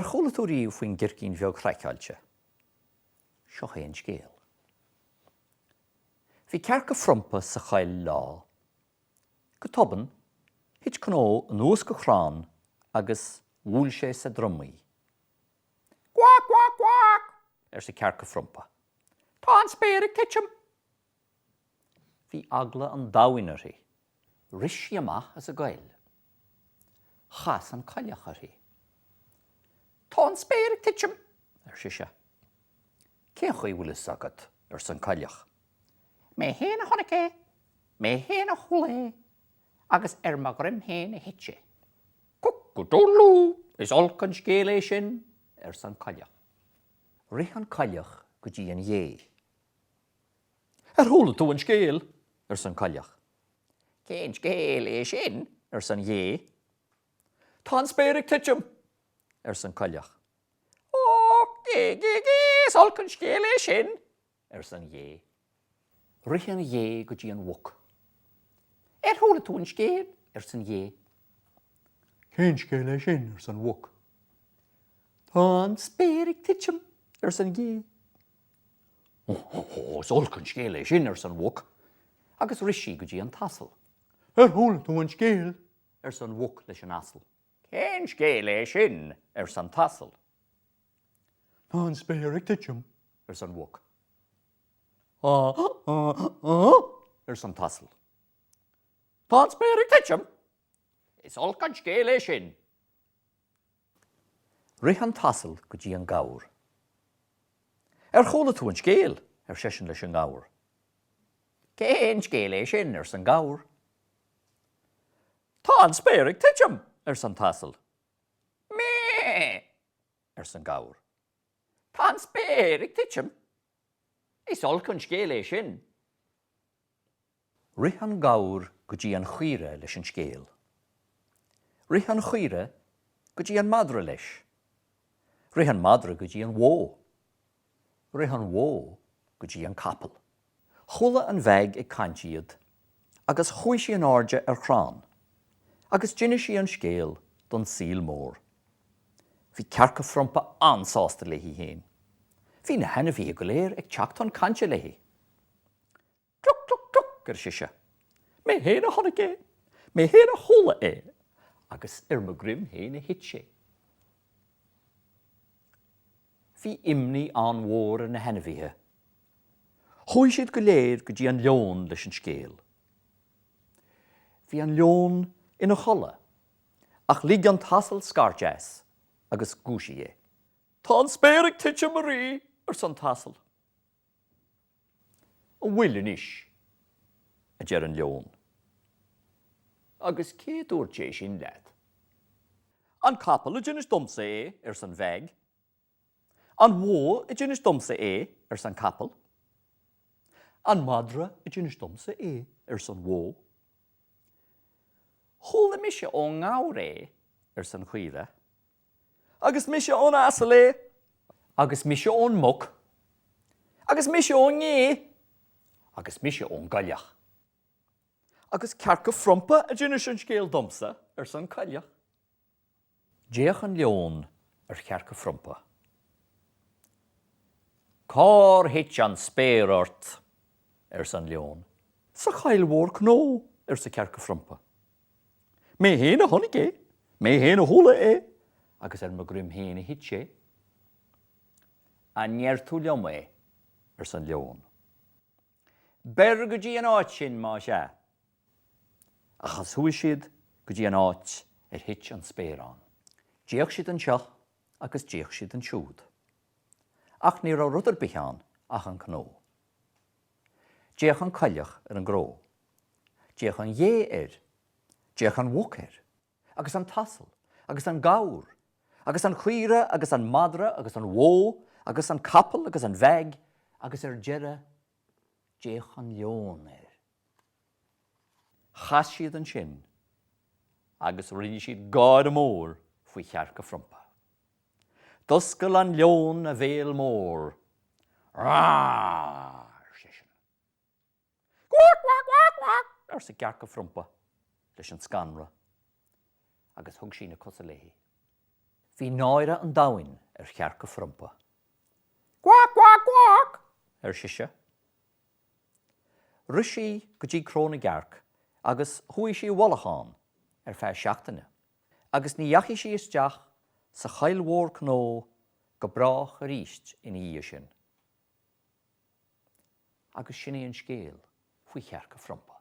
Ar chuala tú riamh faoin gcircín bheag chraiceáilte? Seo é an scéal. Bhí cearca frumpa sa choill lá. Go tobann, thit cnó anuas go crann agus bhuail sé sa drom í. Cuac, cuac, cuac! arsa cearca frumpa. Tá an spéir ag titim! Bhí eagla an domhain uirthi. Rith sí amach as an gcoill. Chas an coileach uirthi. Tá an spéir ag titim! ar sise. Cén chaoi bhfuil fhios agat? arsa an coileach. Mé féin a chonaic é, mé féin a chuala é, agus ar mo dhroim féin a thit sé. Cuc-a-dúdlú! Is olc an scéal é sin! arsa an coileach. Rith an coileach go dtí an ghé. Ar chuala tú an scéal? arsa an coileach. Cén scéal é sin? arsa an ghé. Tá an spéir ag titim! arsa an coileach. Ó, gé, gé, gé, is olc an scéal é sin! arsa an ghé. Rith an ghé go dtí an mhuc. Ar chuala tú an scéal? arsa an ghé. Cén scéal é sin? arsa an mhuc. Tá an spéir ag titim! arsa an ghé. Ó, is olc an scéal é sin, arsa an mhuc, agus rith sí go dtí an t-asal. Ar chuala tú an scéal? arsa an mhuc leis an asal. Cén scéal é sin? arsa an t-asal. Tá an spéir ag titim, arsa an mhuc. Á, á, á, arsa an t-asal. Tá an spéir ag titim! Is olc an scéal é sin! Rith an t-asal go dtí an gabhar. Ar chuala tú an scéal? ar seisean leis an ngabhar. Cén scéal é sin? arsa an gabhar. Tá an spéir ag titim! arsa an t-asal. Mé! arsa an gabhar. Tá an spéir ag titim! Is olc an scéal é sin! Rith an gabhar go dtí an chaoire leis an scéal. Rith an chaoire go dtí an madra leis. Rith an madra go dtí an bhó. Rith an bhó go dtí an capall. Chuala an bheag ag caint iad agus chuaigh sí in airde ar chrann agus d'inis sí an scéal don saol mór. Bhí cearca frumpa an-sásta léi féin. Bhí na hainmhithe go léir ag teacht chun cainte léi. Cluc, cluc, cluc, ar sise. Mé féin a chonaic é, mé féin a chuala é, agus ar mo dhroim féin a thit sé. Bhí imní an-mhór ar na hainmhithe. Chuaigh siad go léir go dtí an leon leis an scéal. Bhí an leon ina chodladh, ach lig an t-asal scairt as agus dhúisigh é. Tá an spéir ag titim, a rí, arsa an t-asal. An bhfuil anois? a deir an leon. Agus cé a dúirt é sin leat? An capall a d'inis domsa é, arsa an bheag. An bhó a d'inis domsa é, arsa an capall. An madra a d'inis domsa é, arsa an bhó. Chuala mise ón ngabhar é, arsa an chaoire. Agus mise ón asal é. Agus mise ón muc. Agus mise ón ngé. Agus mise ón gcoileach. Agus cearca frumpa a d'inis an scéal domsa, arsa an coileach. D'fhéach an leon ar chearca frumpa. Cár thit an spéir ort? arsa an leon. Sa choill mhór cnó, arsa cearca frumpa. Mé féin a chonaic é, mé féin a chuala é, agus ar mo dhroim féin a thit sé. An ndeir tú liom é? arsa an leon. Beir go dtí an áit sinn, más ea. Agus chuaigh siad go dtí an áit ar thit an spéir ann. D'fhéach siad anseo agus d'fhéach siad ansiúd. Ach ní raibh rud ar bith ann ach an cnó. D'fhéach an coileach ar an gcró. D'fhéach an ghé air. D'fhéach an mhuc air. Agus an t-asal. Agus an gabhar. Agus an chaoire agus an madra agus an bhó agus an capall agus an bheag agus ar deireadh d'fhéach an leon air. Chas siad ansin agus rinne siad gáire mór faoi chearca frumpa. D'oscail an leon a bhéal mór. Rá! ar seisean. Cuac, cuac, cuac, cuac! arsa cearca frumpa leis an scanradh agus thug sí na cosa léi. Bhí náire an domhain ar chearca Phrumpa. Quack, quack, quack! ar sise. Rith sí go dtí cró na gcearc agus chuaigh sí i bhfolach ann ar feadh seachtaine, agus ní dheachaigh sí isteach sa choill mhór cnó go brách arís ina dhiaidh sin. Agus sin é an scéal faoi chearca Phrumpa.